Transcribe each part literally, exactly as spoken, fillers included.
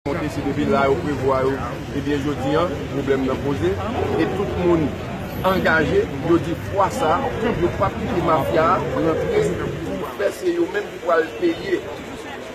Monte, se depi la yo prevwa yo. Ebyen, jodi an, pwoblèm nan poze. E tout moun angaje, yo di fwa sa, yo p ap kite mafya a rantre pou fè se yo menm ki pral peye.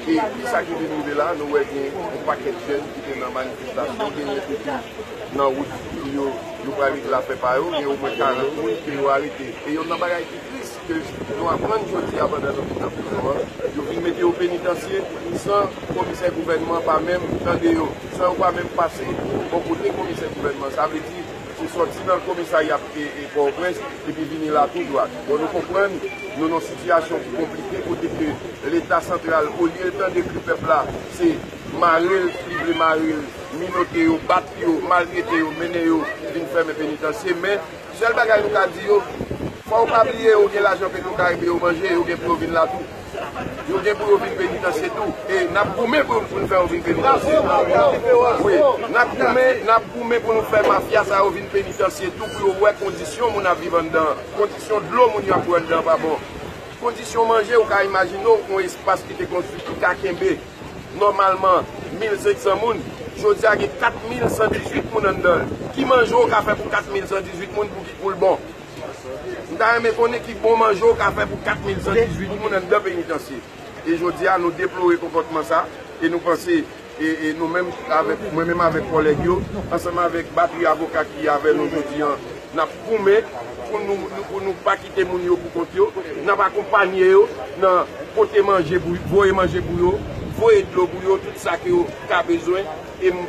E ki sa ki vin rive la, nou wè gen yon pakèt jèn ki te nan manifestasyon, genyen tou ki nan wout, yo, yo pral rete la fè pa yo, gen omwen karant moun ke yo arete. E youn nan bagay ki tris, ke nou aprann jodi a pandan nou vin nan prizon an, yo vin mete yo penitansye san komisè gouvènman pa menm tande yo, san yo pa menm pase bò kote komisè gouvènman. Sa vle di, se sòti nan komisarya e, e Pòtoprens, epi vini la tou dwat. Bon, nou konprann, nou nan sitiyasyon ki konplike, kote ke Leta santral, olye l tande kri pèp la, se mare l, li vle mare l, minote yo, bat yo, maltrete yo, mennen yo vin fèmen penitansye. Men, sèl bagay nou ka di yo, fò yo pa bliye yo gen lajan Petro Caribe yo manje, yo gen pou yo vin la tou. Yo gen pou yo vin penitansye tou. E n ap goumen pou, pou n fè yo vin penitansye. Wi, n ap goumen, n ap goumen pou nou fè mafya sa yo vin penitansye tou, pou yo wè kondisyon moun ap viv anndan an. Kondisyon dlo moun yo ap bwè anndan an pa bon. Kondisyon manje, ou ka imajine w, yon espas ki te konstwi ki ka kenbe nòmalman mil senk san moun, jodi a gen kat mil san dizuit moun anndan l. Ki manje w ka fè pou kat mil san dizuit moun pou ki, pou l bon? M ta renmen konnen ki bon manje w ka fè pou kat mil san dizuit moun anndan penitansye. E jodi a, nou deplore konpòtman sa, e nou panse, e, e nou menm avèk, mwen menm avèk kòlèg yo, ansanm avèk batri avoka ki avè nou jodi an, n ap goumen pou nou, nou, pou nou pa kite moun yo pou kont yo, n ap akonpanye yo nan pote manje pou, voye manje pou yo, voye dlo pou yo, tout sa ke yo ka bezwen. E m,